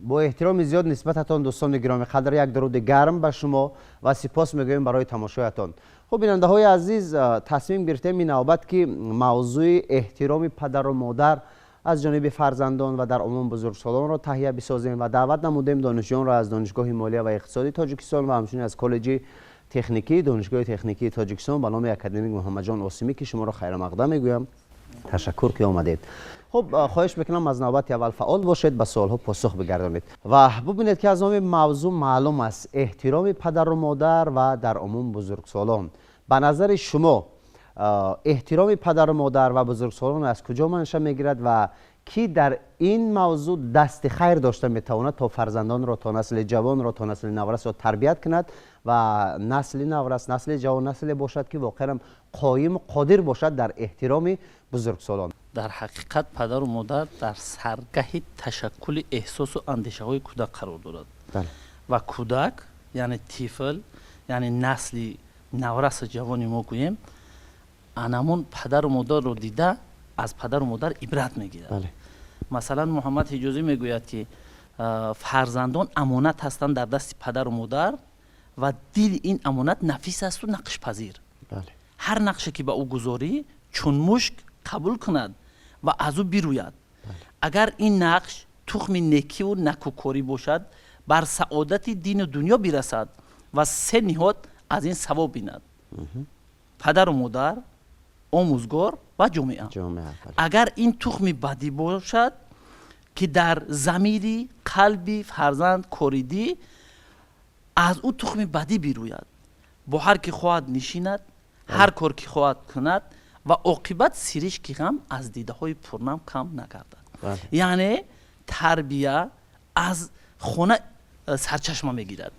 Бо эҳтироми зиёд нисбататон, дӯстони гиромӣ қадр, як дуруди гарм ба шумо ва сипос мегӯем барои тамошоятон. Хуб, бинандаҳои азиз, тасмим гирифтем ин навбат, ки мавзӯи эҳтироми падару модар аз ҷониби фарзандон ва дар умум бузургсолонро таҳия бисозем ва даъват намудем донишҷӯёнро аз Донишгоҳи молия ва иқтисоди Тоҷикистон ва ҳамчунин аз Коллеҷи техникии Донишгоҳи техникии Тоҷикистон ба номи академик Муҳаммадҷон Осимӣ, ки шуморо хайрамақдам мегӯям. Ташаккур, ки омадед. Хуб, хоҳиш мекунам, аз навбати аввал фаъол бошед, ба суолҳо посух бигардонед. Ва бубинед, ки аз номи мавзӯъ маълум аст: эҳтироми падару модар ва дар умум бузургсолон. Ба назари шумо, эҳтироми падару модар ва бузургсолон аз куҷо манша мегирад ва кӣ дар ин мавзӯъ дасти хайр дошта метавонад, то фарзандонро, то насли ҷавонро, то насли наврасро тарбият кунад ва насли наврас, насли ҷавон насле бошад, ки воқеан қоиму қодир бошад дар эҳтироми бузургсолон? Дар ҳақиқат, падару модар дар саргаҳи ташаккули эҳсосу андешаҳои кӯдак қарор дорад ва кӯдак, яъне тифл, яъне насли наврасу ҷавони мо гӯем, анамон падару модарро дида, аз падару модар ибрат мегирад. Масалан, Муҳаммад Ҳиҷозӣ мегӯяд, ки фарзандон амонат ҳастанд дар дасти падару модар ва дили ин амонат нафис асту нақшпазир. Ҳар нақше ки ба ӯ гузорӣ, чун мушк қабул кунад ва аз ӯ бирӯяд. Агар ин нақш тухми некиву накӯкорӣ бошад, бар саодати дину дунё бирасад ва се ниҳод аз ин савоб бинад: падару модар, омӯзгор ва ҷомеа. Агар ин тухми бадӣ бошад, ки дар замири қалби фарзанд коридӣ, аз ӯ тухми бадӣ бирӯяд, бо ҳар ки хоҳад нишинад, ҳар кор ки хоҳад кунад ва оқибат сиришки ғам аз дидаҳои пурнам кам нагардад. Яъне тарбия аз хона сарчашма мегирад.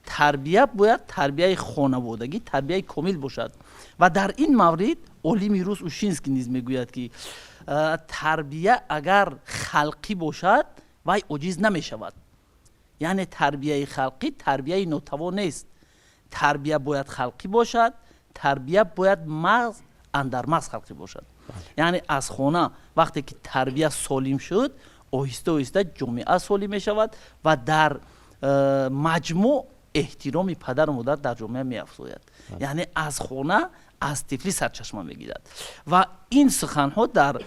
Тарбия бояд тарбияи хонаводагӣ, тарбияи комил бошад. Ва дар ин маврид олими рус Ушинский низ мегӯяд, ки тарбия агар халқӣ бошад, вай оҷиз намешавад. Яъне тарбияи халқӣ тарбияи нотавон нест. Тарбия бояд халқӣ бошад, тарбия бояд мағз андар мағз халқӣ бошад. Яъне аз хона вақте ки тарбия солим шуд, оҳиста оҳиста ҷомеа солим мешавад ва дар маҷмӯъ эҳтироми падару модар дар ҷомеа меафзояд. Яъне аз хона, аз тифлӣ сарчашма мегирад. Ва ин суханҳо дар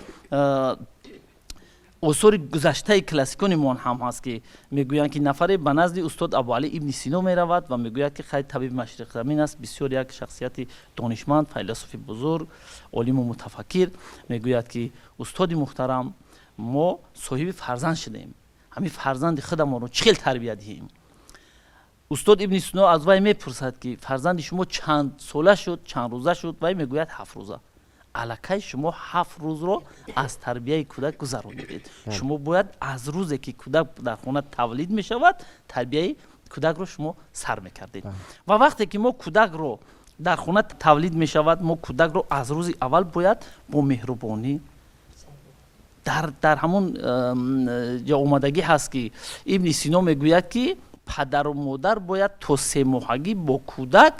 осори гузаштаи классикони мо ҳам ҳаст, ки мегӯянд, ки нафаре ба назди устод Абуалӣ ибни Сино меравад ва мегӯяд, ки хай, табиби машриқзамин аст, бисёр як шахсияти донишманд, файласуфи бузург, олиму мутафаккир. Мегӯяд, ки устоди муҳтарам, мо соҳиби фарзанд шудем, ҳамин фарзанди худамонро чӣ хел тарбия диҳем? Устод Ибни Сино аз вай мепурсад, ки фарзанди шумо чанд сола шуд, чанд рӯза шуд? Вай мегӯяд: 7 рӯза. Аллакай шумо 7 рӯзро аз тарбияи кӯдак гузаронидед. Шумо бояд аз рӯзе ки кӯдак дар хона тавлид мешавад, тарбияи кӯдакро шумо сар мекардед. Ва вақте ки мо кӯдакро дар хона тавлид мешавад, мо кӯдакро аз рӯзи аввал бояд бо меҳрубонӣ дар ҳамон ҷо омадагӣ ҳаст, ки Ибни Сино мегӯяд, ки падару модар бояд то 3 моҳагӣ бо кӯдак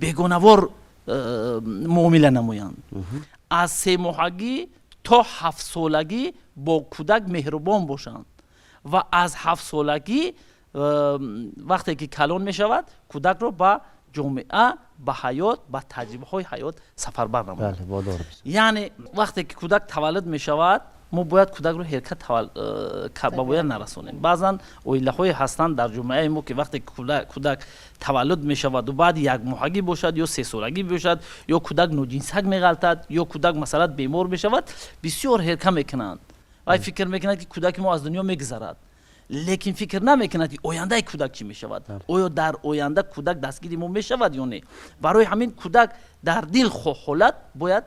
бегонавор муомила намоянд, аз 3 моҳагӣ то 7 солагӣ бо кӯдак меҳрубон бошанд ва аз 7 солагӣ, вақте ки калон мешавад, кӯдакро ба ҷомеа, ба ҳаёт, ба таҷрибаҳои ҳаёт сафарбар намоянд. Яъне вақте ки кӯдак таваллуд мешавад, мо бояд кӯдакро ҳерка ба воя нарасонем. Баъзан оилаҳое ҳастанд дар ҷомеаи мо, ки вақте кӯдак таваллуд мешаваду баъди якмоҳагӣ бошад ё 3 солагӣ бошад, ё кӯдак ноҷинсак меғалтад, ё кӯдак, масалан, бемор мешавад, бисёр ҳерка мекунанд. Вай фикр мекунад, ки кӯдаки мо аз дунё мегузарад, лекин фикр намекунад, ки ояндаи кӯдак чӣ мешавад, оё дар оянда кӯдак дастгири мо мешавад ё не. Барои ҳамин кӯдак дар дилхоҳ ҳолат бояд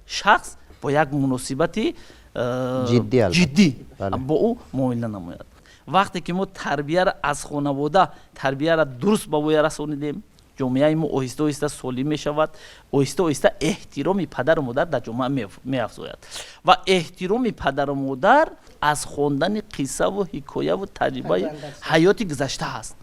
шахс бо як муносибати ҷиддӣ бо ӯ муомила намояд. Вақте ки мо тарбияро аз хонавода, тарбияро дуруст ба воя расонидем, ҷомеаи мо оҳиста оҳиста солим мешавад, оҳиста оҳиста эҳтироми падару модар дар ҷомеа меафзояд. Ва эҳтироми падару модар аз хондани қиссаву ҳикояву таҷрибаи ҳаёти гузашта ҳаст.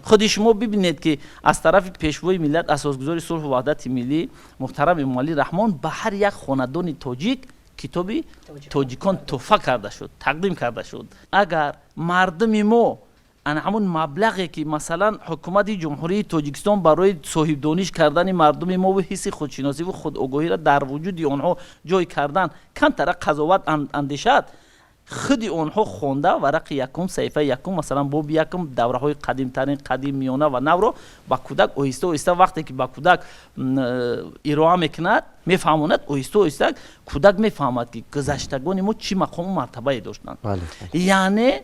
Худи шумо бибинед, ки аз тарафи Пешвои миллат, Асосгузори сулҳу ваҳдати миллӣ муҳтарам Эмомалӣ Раҳмон ба ҳар як хонадони тоҷик Китоби тоҷикон тӯҳфа карда шуд, тақдим карда шуд. Агар мардуми мо ана ҳамун маблағе, ки масалан ҳукумати Ҷумҳурии Тоҷикистон барои соҳибдониш кардани мардуми мо ҳисси худшиносиву худогоҳиро дар вуҷуди онҳо ҷой кардан, камтара қазоват андешад, худи онҳо хонда варақи якум, саҳифаи якум, масалан боби якум, давраҳои қадимтарин, қадим, миёна ва навро ба кӯдак оҳиста оҳиста, вақте ки ба кӯдак ироа мекунад, мефаҳмонад, оҳиста оҳиста кӯдак мефаҳмад, ки гузаштагони мо чӣ мақому мартабае доштанд. Яъне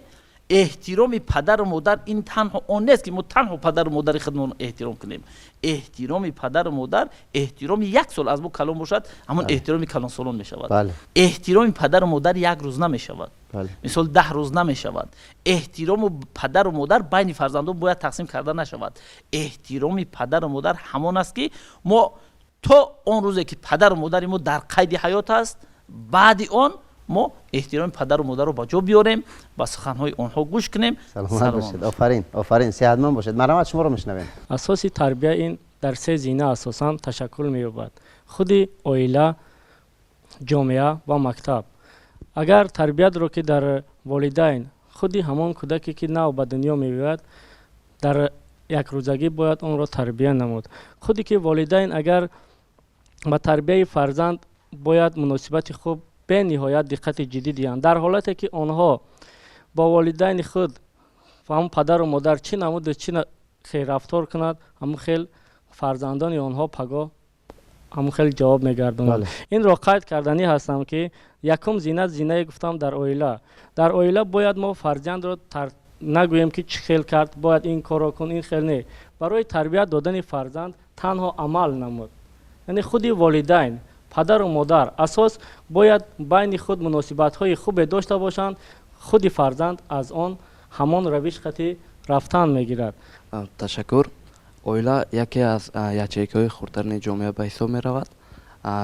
эҳтироми падару модар ин танҳо он нест, ки мо танҳо падару модари худмон эҳтиром кунем. Эҳтироми падару модар, эҳтироми як сол аз мо калон бошад, ҳамон эҳтироми калонсолон мешавад. Эҳтироми падару модар як рӯз намешавад, мисол 10 рӯз намешавад. Эҳтирому падару модар байни фарзандон бояд тақсим карда нашавад. Эҳтироми падару модар ҳамон аст, ки мо то он рӯзе, ки падару модари мо дар қайди ҳаёт аст, баъди он мо эҳтироми падару модарро ба ҷо биёрем, ба суханҳои онҳо гӯш кунем. Саломат бошед, офарин, офарин, сеҳатманд бошед. Марҳамат, шуморо мешунавем. Асоси тарбия ин дар се зина асосан ташаккул меёбад: худи оила, ҷомеа ва мактаб. Агар тарбиятро, ки дар волидайн, худи ҳамон кӯдаке, ки нав ба дунё меояд, дар якрӯзагӣ бояд онро тарбия намуд. Худе ки волидайн агар ба тарбияи фарзанд бояд муносибати хуб, бениҳоят диққати ҷиддӣ диҳанд. Дар ҳолате ки онҳо бо волидайни худ, ҳамон падару модар чӣ намуду чӣ хел рафтор кунад, ҳамон хел фарзандони онҳо пагоҳ ҳамон хел ҷавоб мегардонанд. Инро қайд карданӣ ҳастам, ки якум зина, зинае гуфтам, дар оила. Дар оила бояд мо фарзандро нагӯем, ки чӣ хел кард, бояд ин корро кун, ин хел не. Барои тарбият додани фарзанд танҳо амал намуд, яъне худи волидайн, падару модар асос бояд байни худ муносибатҳои хубе дошта бошанд, худи фарзанд аз он ҳамон равиш қати рафтан мегирад. Ташаккур. Оила яке аз ячейкаҳои хурдтарини ҷомеа ба ҳисоб меравад.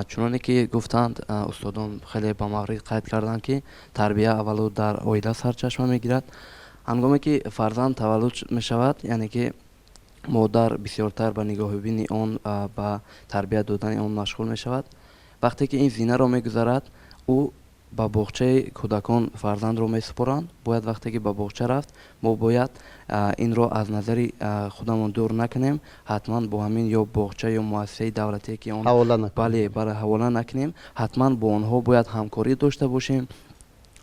Чуноне ки гуфтанд устодон, хеле ба маврид қайд карданд, ки тарбия аввалу дар оила сарчашма мегирад. Ҳангоме ки фарзанд таваллуд мешавад, яъне ки модар бисёртар ба нигоҳубини он, ба тарбия додани он машғул мешавад. Вақте ки ин зинаро мегузарад, ӯ ба боғчаи кӯдакон фарзандро месупоранд. Бояд вақте ки ба боғча рафт, мо бояд инро аз назари худамон дур накунем. Ҳатман бо ҳамин ё боғча ё муассисаи давлатие, ки он, бале, бале, ҳавола накунем. Ҳатман бо онҳо бояд ҳамкорӣ дошта бошем,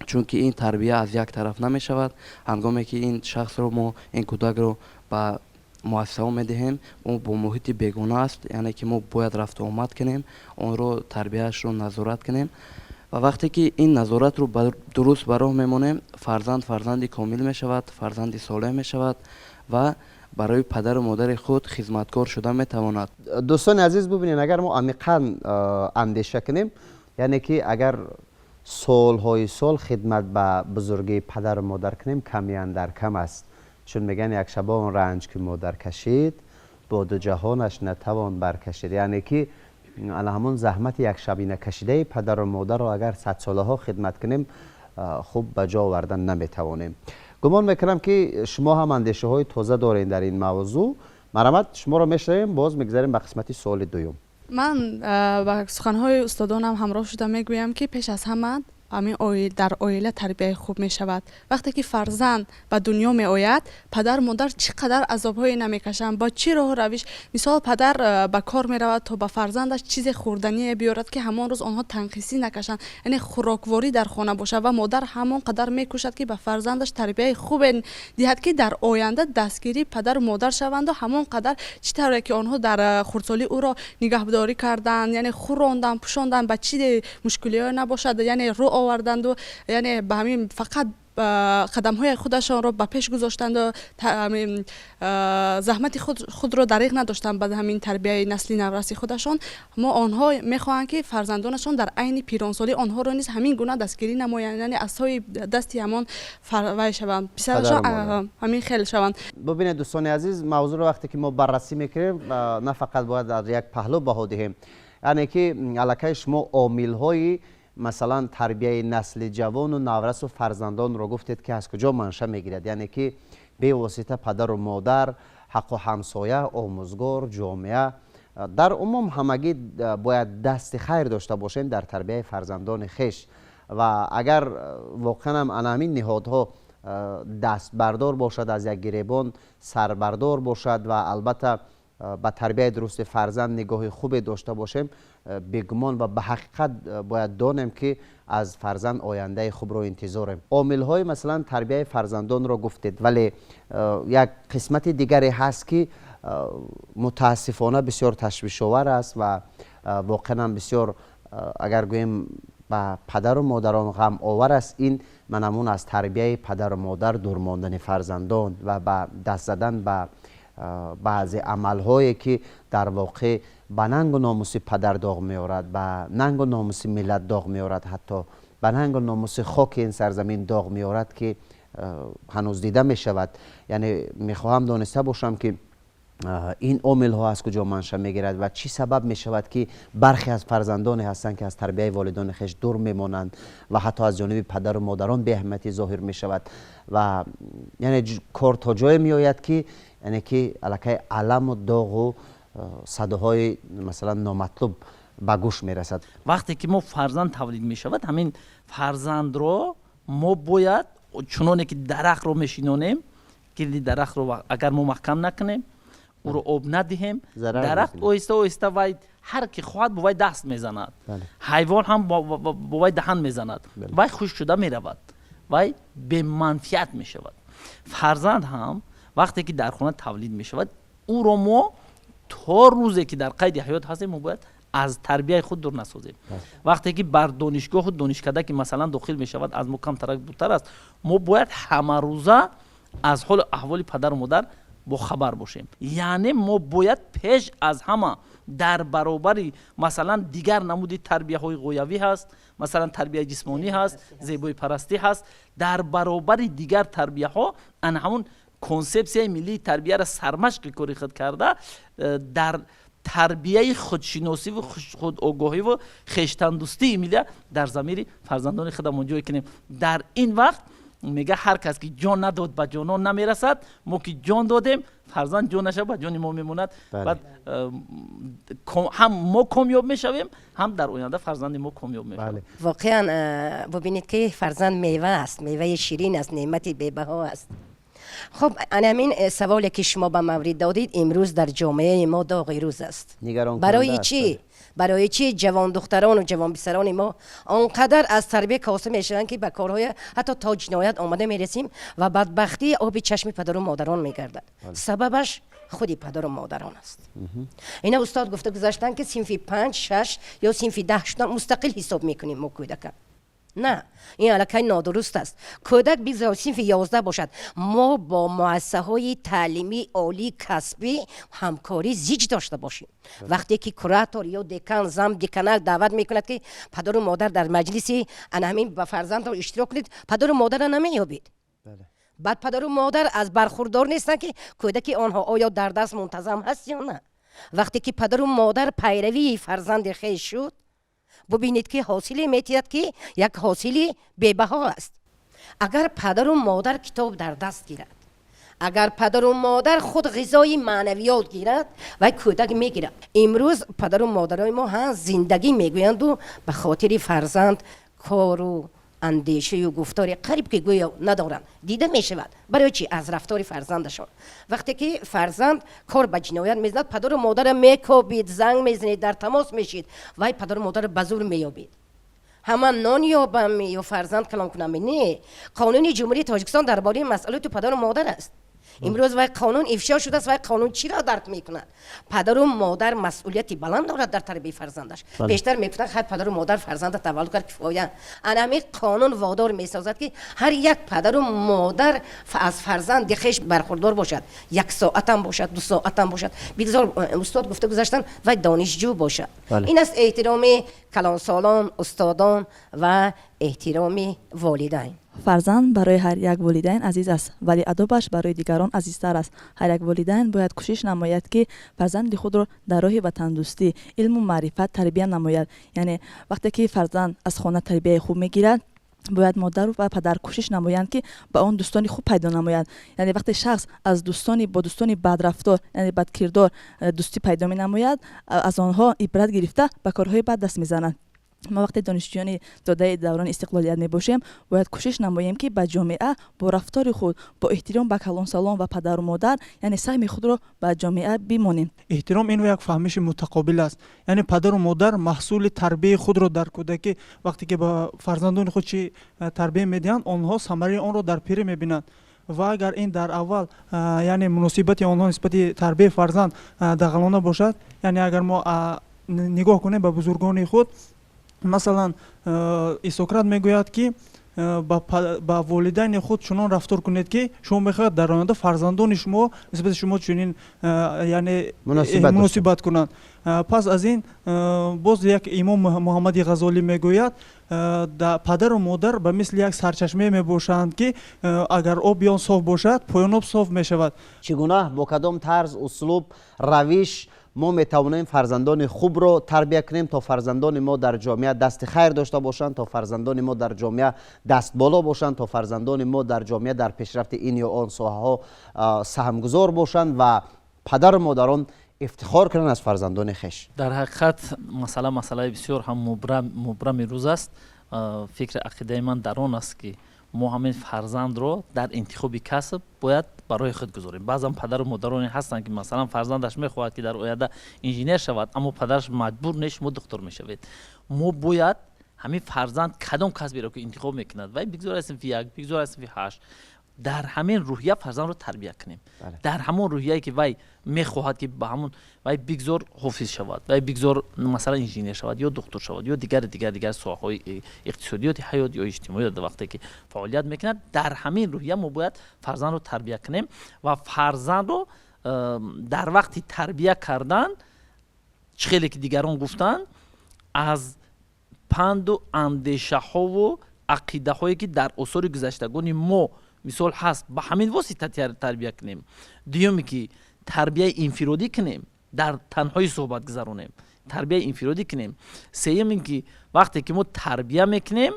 чунки ин тарбия аз як тараф намешавад. Ҳангоме ки ин шахсро мо, ин кӯдакро ба муассисаҳо медиҳем, ӯ бо муҳити бегона аст, яъне ки мо бояд рафту омад кунем, онро тарбияашро назорат кунем. Ва вақте ки ин назоратро дуруст ба роҳ мемонем, фарзанд фарзанди комил мешавад, фарзанди солеҳ мешавад ва барои падару модари худ хизматкор шуда метавонад. Дӯстони азиз, бубинед, агар мо амиқан андеша кунем, яъне ки агар солҳои сол хидмат ба бузургии падару модар кунем, ками андар кам аст, чун мегӯянд: як шабон ранҷ ки модар кашид, бо ду ҷаҳонаш натавон баркашид. Яъне ки ана ҳамон заҳмати якшабина кашидаи падару модарро агар садсолаҳо хидмат кунем, хуб ба ҷо овардан наметавонем. Гумон мекунам, ки шумо ҳам андешаҳои тоза доред дар ин мавзӯъ. Марҳамат, шуморо мешунавем, боз мегузарем ба қисмати суоли дуюм. Ман ба суханҳои устодонам ҳамроҳ шуда мегӯям, ки пеш аз ҳама ҳамин дар оила тарбияи хуб мешавад. Вақте ки фарзанд ба дунё меояд, падару модар чӣ қадар азобҳое намекашанд, бо чӣ роҳу равиш. Мисол, падар ба кор меравад, то ба фарзандаш чизе хӯрдание биёрад, ки ҳамон рӯз онҳо танқисӣ накашанд, яъне хӯрокворӣ дар хона бошад, ва модар ҳамон қадар мекӯшад, ки ба фарзандаш тарбияи хубе диҳад, ки дар оянда дастгирии падару модар шаванду ҳамон қадар чӣ тавре ки онҳо дар хурдсолӣ ӯро нигаҳдорӣ карданд, яъне хӯронданд, пӯшонданд, ба чӣ мушкилиҳое набошад, яъне рӯ оварданду, яъне ба ҳамин фақат қадамҳои худашонро ба пеш гузоштанду заҳмати худро дариғ надоштанд ба ҳамин тарбияи насли навраси худашон. Мо онҳо мехоҳанд, ки фарзандонашон дар айни пиронсолӣ онҳоро низ ҳамин гуна дастгирӣ намоянд, яъне асои дасти ҳамон вай шаванд, писарашон ҳамин хел шаванд. Бубинед, дӯстони азиз, мавзӯъро вақте ки мо баррасӣ мекунем, на фақат бояд аз як паҳлӯ баҳо диҳем. Яъне ки аллакай шумо омилҳои, масалан, тарбияи насли ҷавону наврасу фарзандонро гуфтед, ки аз куҷо манша мегирад, яъне ки бевосита падару модар, ҳаққу ҳамсоя, омӯзгор, ҷомеа. Дар умум ҳамагӣ бояд дасти хайр дошта бошем дар тарбияи фарзандони хеш ва агар воқеан ҳам ана ҳамин ниҳодҳо дастбардор бошад, аз як гиребон сарбардор бошад ва албатта ба тарбияи дурусти фарзанд нигоҳи хубе дошта бошем, бегумон ва ба ҳақиқат бояд донем, ки аз фарзанд ояндаи хубро интизорем. Омилҳои, масалан, тарбияи фарзандонро гуфтед, вале як қисмати дигаре ҳаст, ки мутаассифона бисёр ташвишовар аст ва воқеан ҳам бисёр, агар гӯем, ба падару модарон ғамовар аст. Ин манамун аз тарбияи падару модар дур мондани фарзандон ва ба даст задан ба баъзе амалҳое, ки дар воқеъ ба нангу номуси падар доғ меорад, ба нангу номуси миллат доғ меорад, ҳатто ба нангу номуси хоки ин сарзамин доғ меорад, ки ҳанӯз дида мешавад. Яъне мехоҳам дониста бошам, ки ин омилҳо аз куҷо манша мегирад ва чӣ сабаб мешавад, ки бархе аз фарзандоне ҳастанд, ки аз тарбияи волидони хеш дур мемонанд ва ҳатто аз ҷониби падару модарон беаҳамиятӣ зоҳир мешавад ва яъне кор то ҷое меояд, ки яъне ки аллакай аламу доғу садоҳои, масалан, номатлуб ба гӯш мерасад. Вақте ки мо фарзанд тавлид мешавад, ҳамин фарзандро мо бояд чуноне ки дарахтро мешинонем, гирди дарахтро агар мо маҳкам накунем, ӯро об надиҳем, дарахт оҳиста оҳиста вай ҳар ки хоҳад бо вай даст мезанад, ҳайвон ҳам бо вай даҳан мезанад, вай хушк шуда меравад, вай беманфиат мешавад. Фарзанд ҳам вақте ки дар хона тавлид мешавад, ӯро мо то рӯзе ки дар қайди ҳаёт ҳастем, мо бояд аз тарбияи худ дур насозем. Вақте ки бар донишгоҳу донишкада ки, масалан, дохил мешавад, аз мо камтарак дуртар аст, мо бояд ҳамарӯза аз ҳолу аҳволи падару модар бохабар бошем. Яъне мо бояд пеш аз ҳама дар баробари, масалан, дигар намуди тарбияҳои ғоявӣ ҳаст, масалан, тарбияи ҷисмонӣ ҳаст, зебоипарастӣ ҳаст, дар баробари дигар тарбияҳо ана ҳамун консепсияи миллии тарбияро сармашқи кори худ карда, дар тарбияи худшиносиву худогоҳиву хештандӯстии миллия дар замири фарзандони худамон ҷой кунем. Дар ин вақт мега: ҳар кас ки ҷон надод, ба ҷонон намерасад. Мо ки ҷон додем, фарзанд ҷонаша ба ҷони мо мемонад. Баъд ҳам мо комёб мешавем, ҳам дар оянда фарзанди мо комёб мешавад. Воқеан, бубинед, ки фарзанд мева аст, меваи ширин аст, неъмати бебаҳо аст. Хуб, анамин саволе ки шумо ба маврид додид, имрӯз дар ҷомеаи мо доғи рӯз аст. Барои чӣ, барои чӣ ҷавондухтарону ҷавонписарони мо он қадар аз тарбия коста мешаванд, ки ба корҳои ҳатто то ҷиноят омада мерасем ва бадбахтии оби чашми падару модарон мегардад? Сабабаш худи падару модарон аст. Ина устод гуфта гузаштанд, ки синфи 5, 6 ё синфи 10 шудан мустақил ҳисоб мекунем мо кӯдака. На, ин аллакай нодуруст аст. Кӯдак бигзор синфи 11 бошад, мо бо муассисаҳои таълимии олии касбӣ ҳамкорӣ зич дошта бошем. Вақте ки куратор ё декан, зам деканак даъват мекунад, ки падару модар дар маҷлиси ана ҳамин ба фарзандро иштирок кунед, падару модарро намеёбед. Баъд падару модар аз бархурдор нестанд, ки кӯдаки онҳо оё дар дарс мунтазам ҳаст ё на. Вақте ки падару модар пайравии фарзанди хеш шуд, бубинед, ки ҳосиле метиҳад, ки як ҳосили бебаҳо аст. Агар падару модар китоб дар даст гирад, агар падару модар худ ғизои маънавиёт гирад, вай кӯдак мегирад. Имрӯз падару модарои мо ҳа зиндагӣ мегӯянду ба хотири фарзанд кору андешаю гуфтори қариб ки гӯё надоранд. Дида мешавад. Барои чӣ? Аз рафтори фарзандашон. Вақте ки фарзанд кор ба ҷиноят мезанад, падару модарро мекобид, занг мезанед, дар тамос мешид, вай падару модарро ба зур меёбид. Ҳама нон ёбам ё фарзанд калон кунам? Не, Қонуни Ҷумҳурии Тоҷикистон дар бораи масъулияти падару модар аст. Имрӯз вай қонун ифшо шудааст. Вай қонун чиро дарк мекунад? Падару модар масъулияти баланд дорад дар тарбияи фарзандаш. Бештар мегуфтанд: хай, падару модар фарзанда таваллуд кард, кифоя. Ана ҳамин қонун водор месозад, ки ҳар як падару модар аз фарзанди хеш бархурдор бошад, як соатам бошад, 2 соатам бошад, бигзор, устод гуфта гузаштанд, вай донишҷӯ бошад. Ин аст эҳтироми калонсолон, устодон ва эҳтироми волидайн. Фарзанд барои ҳар як волидайн азиз аст, вале адобаш барои дигарон азизтар аст. Ҳар як волидайн бояд кӯшиш намояд, ки фарзанди худро дар роҳи ватандӯстӣ, илму маърифат тарбия намояд. Яъне вақте ки фарзанд аз хона тарбияи хуб мегирад. Бояд модар ва падар кӯшиш намоянд, ки ба он дӯстони хуб пайдо намоянд. Яъне вақте шахс аз дӯстони бо дӯстони бадрафтор, яъне бадкирдор дӯстӣ пайдо менамояд, аз онҳо ибрат гирифта, ба корҳои бад даст мезананд. Мо вақте донишҷӯёни додаи даврони истиқлолият мебошем, бояд кӯшиш намоем, ки ба ҷомеа бо рафтори худ, бо эҳтиром ба калонсолон ва падару модар, яъне саҳми худро ба ҷомеа бимонем. Эҳтиром ин як фаҳмиши мутақобил аст, яъне падару модар маҳсули тарбияи худро дар кӯдакӣ вақте ки ба фарзандони худ чӣ тарбия медиҳанд, онҳо самараи онро дар пирӣ мебинанд. Ва агар ин дар аввал, яъне муносибати онҳо нисбати тарбияи фарзанд дағалона бошад, яъне агар мо нигоҳ кунем ба бузургони худ, масалан, Исократ мегӯяд, ки ба волидайни худ чунон рафтор кунед, ки шумо мехоҳед дар оянда фарзандони шумо нисбати шумо чунин, яъне муносибат кунанд. Пас аз ин боз як имом Муҳаммади Ғазолӣ мегӯяд: падару модар ба мисли як сарчашмае мебошанд, ки агар оби он соф бошад, поёноб соф мешавад. Чӣ гуна, бо кадом тарз, услуб, равиш мо метавонем фарзандони хубро тарбия кунем, то фарзандони мо дар ҷомеа дасти хайр дошта бошанд, то фарзандони мо дар ҷомеа дастболо бошанд, то фарзандони мо дар ҷомеа дар пешрафти ин ё он соҳаҳо саҳмгузор бошанд ва падару модарон ифтихор кунанд аз фарзандони хеш? Дар ҳақиқат, масъала масъалаи бисёр ҳам мубрами рӯз аст. Фикри ақидаи ман дар он аст, ки мо ҳамин фарзандро дар интихоби касб бояд барои худ гузорем. Баъзан падару модароне ҳастанд, ки масалан, фарзандаш мехоҳад, ки дар оянда инженер шавад, аммо падараш маҷбур не, шумо духтур мешавед. Мо бояд ҳамин фарзанд кадом касберо ки интихоб мекунад, вай бигзор аз синфи як, бигзор аз синфи ҳашт, дар ҳамин рӯҳия фарзандро тарбия кунем. Дар ҳамон рӯҳияе ки вай мехоҳад, ки ба ҳамон вай бигзор ҳофиз шавад, вай бигзор, масалан, инженер шавад ё духтур шавад ё дигар соҳаҳои иқтисодиёти ҳаёт ё иҷтимоӣ дар вақте ки фаъолият мекунад, дар ҳамин рӯҳия мо бояд фарзандро тарбия кунем. Ва фарзандро дар вақти тарбия кардан, чӣ хеле ки дигарон гуфтанд, аз панду андешаҳову ақидаҳое, ки дар осори гузаштагони мо мисол ҳаст, ба ҳамин восита тарбия кунем. Дуюме, ки тарбияи инфиродӣ кунем, дар танҳоӣ суҳбат гузаронем, тарбияи инфиродӣ кунем. Сеюм ин ки вақте ки мо тарбия мекунем,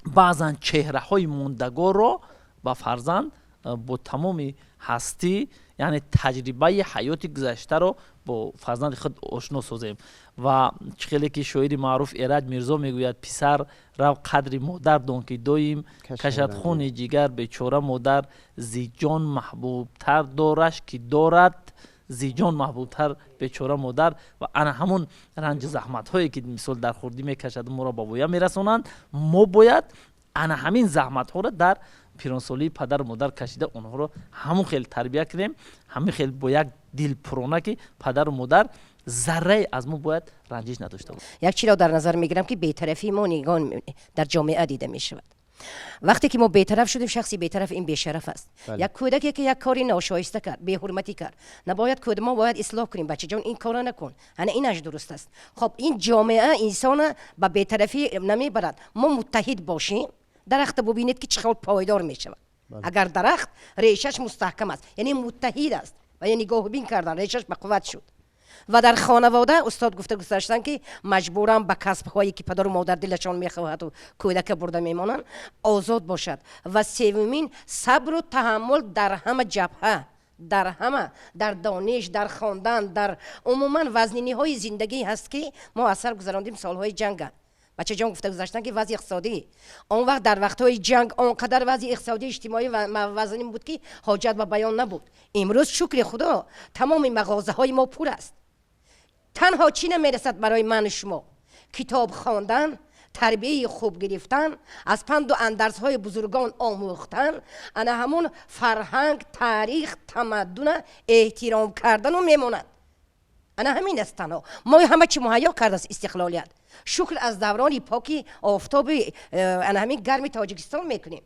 баъзан чеҳраҳои мондагорро ба фарзанд бо тамоми ҳастӣ, яъне таҷрибаи ҳаёти гузаштаро бо фарзанди худ ошно созем. Ва чӣ хеле ки шоири маъруф Эраҷ Мирзо мегӯяд: «Писар, рав, қадри модар дон, ки доим кашад хуни ҷигар бечора модар, зи ҷон маҳбубтар дораш ки дорад, зи ҷон маҳбубтар бечора модар». Ва ана ҳамон ранҷу заҳматҳое, ки мисол дар хурдӣ мекашад, моро ба воя мерасонанд, мо бояд ана ҳамин заҳматҳоро дар пиронсолии падару модар кашида, онҳоро ҳамон хел тарбия кунем, ҳамин хел бо як дилпурона, ки падару модар заррае аз мо бояд ранҷиш надошта бошад. Як чиро дар назар мегирам, ки бетарафии мо нигон дар ҷомеа дида мешавад. Вақте ки мо бетараф шудем, шахси бетараф ин бешараф аст. Як кӯдаке, ки як кори ношоиста кард, беҳурматӣ кард, набояд кӯд мо бояд ислоҳ кунем: «Бачаҷон, ин корро накун, ана инаш дуруст аст». Хоб, ин ҷомеа инсона ба бетарафӣ намебарад. Мо муттаҳид бошем, дарахта бубинед, ки чӣ хел пойдор мешавад. Агар дарахт решаш мустаҳкам аст, яъне муттаҳид аст ва я нигоҳубин кардан, решаш ба қувват шуд. Ва дар хонавода устод гуфта гузаштанд, ки маҷбуран ба касбҳое, ки падару модар дилашон мехоҳаду кӯдака бурда мемонанд, озод бошад. Ва севумин, сабру таҳаммул дар ҳама ҷабҳа, дар ҳама, дар дониш, дар хондан, дар умуман вазниниҳои зиндагӣ ҳаст, ки мо аз сар гузарондем солҳои ҷанга. Бачаҷон гуфта гузаштанд, ки вазъи иқтисодӣ он вақт, дар вақтҳои ҷанг, он қадар вазъи иқтисодӣ, иҷтимоӣ вазнин буд, ки ҳоҷат ба баён набуд. Имрӯз, шукри Худо, тамоми мағозаҳои мо пур аст. Танҳо чӣ намерасад барои ману шумо? Китоб хондан, тарбияи хуб гирифтан, аз панду андарзҳои бузургон омӯхтан, ана ҳамун фарҳанг, таърих, тамаддуна эҳтиром кардану мемонад. Ана ҳамин аст танҳо. Мо ҳама чӣ муҳайё кардааст истиқлолият. Шукр аз даврони поки офтоби ана ҳамин гарми Тоҷикистон мекунем.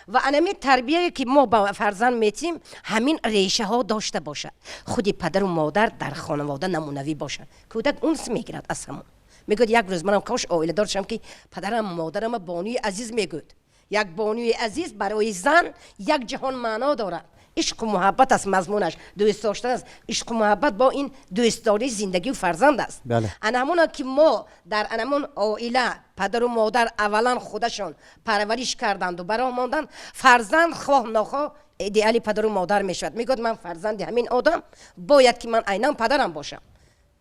Ва анамин тарбияе, ки мо ба фарзанд метиҳем, ҳамин решаҳо дошта бошад. Худи падару модар дар хонавода намунавӣ бошад, кӯдак унс мегирад аз ҳамон, мегӯяд: «Як рӯз манам кош оиладор шавам, ки падарам модарама бонуи азиз мегӯяд». Як бонуи азиз барои зан як ҷаҳон маъно дорад. Ишқу муҳаббат аст, мазмунаш дӯст доштан аст. Ишқу муҳаббат бо ин дӯстдории зиндагию фарзанд аст. Ана ҳамона ки мо дар анамон оила падару модар аввалан худашон парвариш карданду бароҳ монданд, фарзанд хоҳ нохоҳ идеали падару модар мешавад. Мегӯяд, ман фарзанди ҳамин одам, бояд ки ман айнан падарам бошам.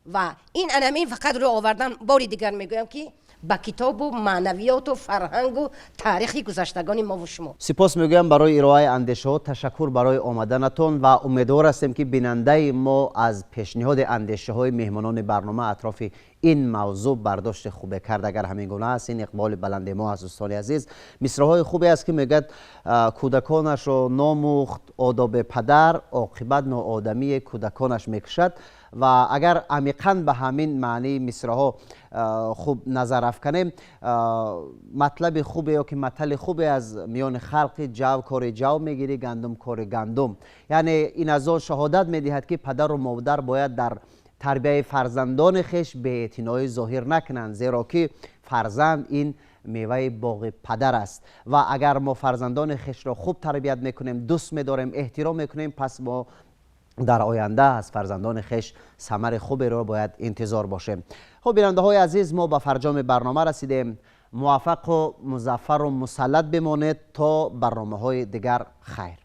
Ва ин анамин фақат рӯ овардан, бори дигар мегӯям, ки ба китобу маънавиёту фарҳангу таърихи гузаштагони мову шумо. Сипос мегӯям барои ироаи андешаҳо, ташаккур барои омаданатон ва умедвор ҳастем, ки бинандаи мо аз пешниҳоди андешаҳои меҳмонони барнома атрофи ин мавзӯъ бардошти хубе кард. Агар ҳамин гуна аст, ин иқболи баланди мо аст. Дӯстони азиз, мисраҳои хубе аст, ки мегӯяд: кӯдаконашро номӯхт одоби падар, оқибат ноодамие кӯдаконаш мекушад. Ва агар амиқан ба ҳамин маънии мисраҳо хуб назар афканем, матлаби хубе ё ки матали хубе аз миёни халқи: ҷав кори ҷав мегирӣ, гандум кори гандум. Яъне ин аз он шаҳодат медиҳад, ки падару модар бояд дар тарбияи фарзандони хеш беэътиноӣ зоҳир накунанд, зеро ки фарзанд ин меваи боғи падар аст. Ва агар мо фарзандони хешро хуб тарбият мекунем, дӯст медорем, эҳтиром мекунем, пас мо дар оянда аз фарзандони хеш самари хуберо бояд интизор бошем. Хуб, бинандаҳои азиз, мо ба фарҷоми барнома расидем. Муваффақу музаффару мусаллат бимонед то барномаҳои дигар. Хайр.